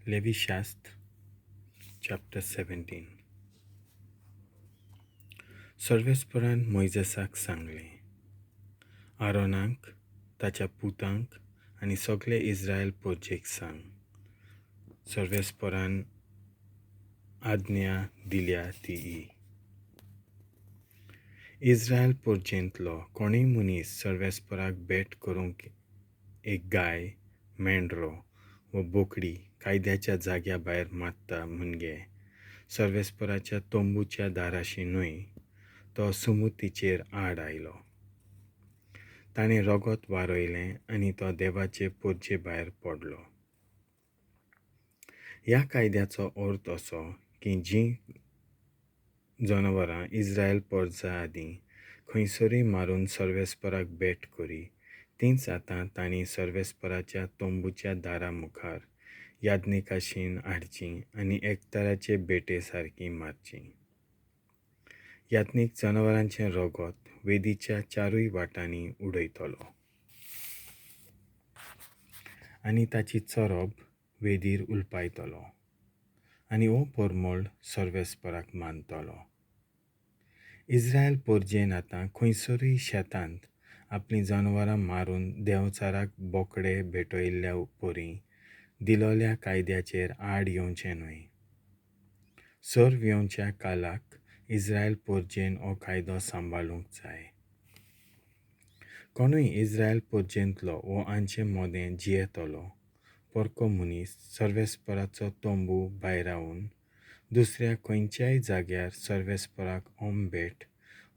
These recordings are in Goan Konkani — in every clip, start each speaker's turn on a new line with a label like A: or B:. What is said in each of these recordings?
A: लेवीशास्त्र चॅप्टर 17. सर्वेस्परान मोयजेसाक सांगलें, आरोनाक, ताच्या पुतांक आनी सगळे इस्रायल पोरजेक सांग, सर्वेस्परान आज्ञा दिल्या ती ही. इस्रायल पोरजेंतलो कोणूय मनीस सर्वेस्पराक भेट करूंक एक गाय, मेंढरो वा बोकडी कायद्याच्या जाग्या भायर मारता म्हणजे सर्वेस्पराच्या तंबूच्या दाराशी न्हय, तो सुमुतीचेर आड आयलो. ताणें रगत वारयलें आनी तो देवाचे पोरजे भायर पडलो. ह्या कायद्याचो अर्थ असो की जीं जनावरां इस्रायल पोरजा आदीं खंयसरूय मारून सर्वेस्पराक भेट करी, तींच आतां तांणी सर्वेस्पराच्या तंबूच्या दारा मुखार याज्ञिकाशीन हाडचीं आनी एकताराचे भेटे सारकीं मारचीं. याज्ञीक जनावरांचें रगत वेदीच्या चारूय वाटांनी उडयतलो आनी ताची चरब वेदीर उलपायतलो आनी हो परमळ सर्वेस्पराक मानतलो. इस्रायल पोरजेन आतां खंयसरूय शेतांत आपलीं जनावरां मारून देंवचाराक बोकडे भेटयल्ल्या परी दिलोल्या कायद्याचेर आड येवचें न्हय. सर्व येवच्या कालाक इस्रायल पोरजेन हो कायदो सांबाळूंक जाय. कोणूय इस्रायल पोरजेंतलो वो हांचे मदें जियेतलो परको मनीस सर्वेस्पराचो तंबू भायरावन दुसऱ्या खंयच्याय जाग्यार सर्वेस्पराक होम भेट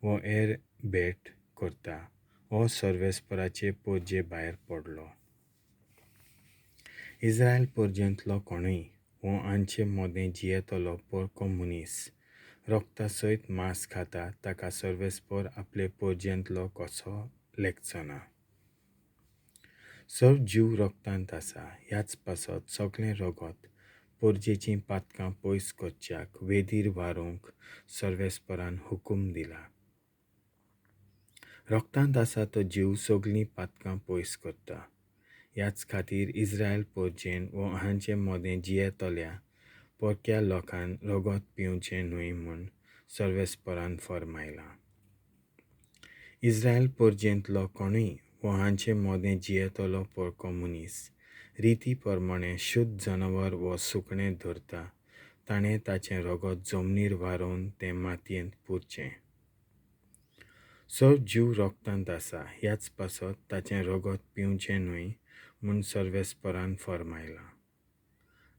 A: वो हेर भेट करता, हो सर्वेस्पराचे पोरजे भायर पडलो. इस्रायल पोरजेंतलो कोणूय वो हांचे मदें जियेतलो परको मनीस रगता सयत मांस खाता, ताका सर्वेस्पर आपले पोरजेंतलो कसो लेखचो ना. सर्व जीव रगतांत आसा, ह्याच पासत सगळें रगत पोरजेचीं पातकां पयस करच्याक वेदीर वारोवंक सर्वेस्परान हुकूम दिला. रगतांत आसा तो जीव सगळीं पातकां पयस करता. ह्याच खातीर इस्रायल पोरजेन वो हांचे मदें जियेतल्या परक्या लोकान रगत पिवचें न्हय म्हूण सर्वेस्परान फर्मायलां. इस्रायल पोरजेंतलो कोणूय वो हांचे मदें जियेतलो परको मनीस रिती प्रमाणें शुद्ध जनावर वो सुकणें धरता, ताणें ताचें रगत जमनीर वारोवन तें मातयेंत पुरचें. सर्व जीव रगतांत आसा, ह्याच पासत ताचें रगत पिवचें न्हय म्हूण सर्वेस्परान फर्मायलां.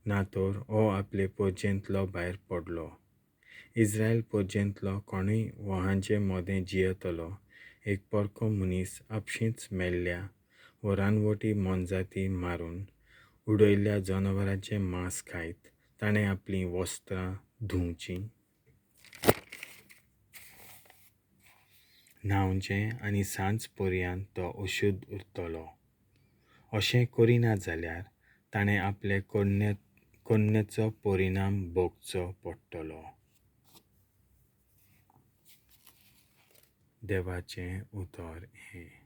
A: ना तर हो आपले पोरजेंतलो भायर पडलो. इस्रायल पोरजेंतलो कोणूय वो हांचे मदें जियेतलो एक परको मनीस आपशींच मेल्ल्या वो रानवटी मोनजाती मारून उडयल्ल्या जनावरांचें मांस खायत, ताणें आपलीं वस्त्रां धुवचीं, न्हांवचें आनी सांज पर्यंत तो अशुद्ध उरतलो. अशें करिना जाल्यार ताणें आपले कन्येचो परिणाम भोगचो पडटलो. देवाचें उतर हें.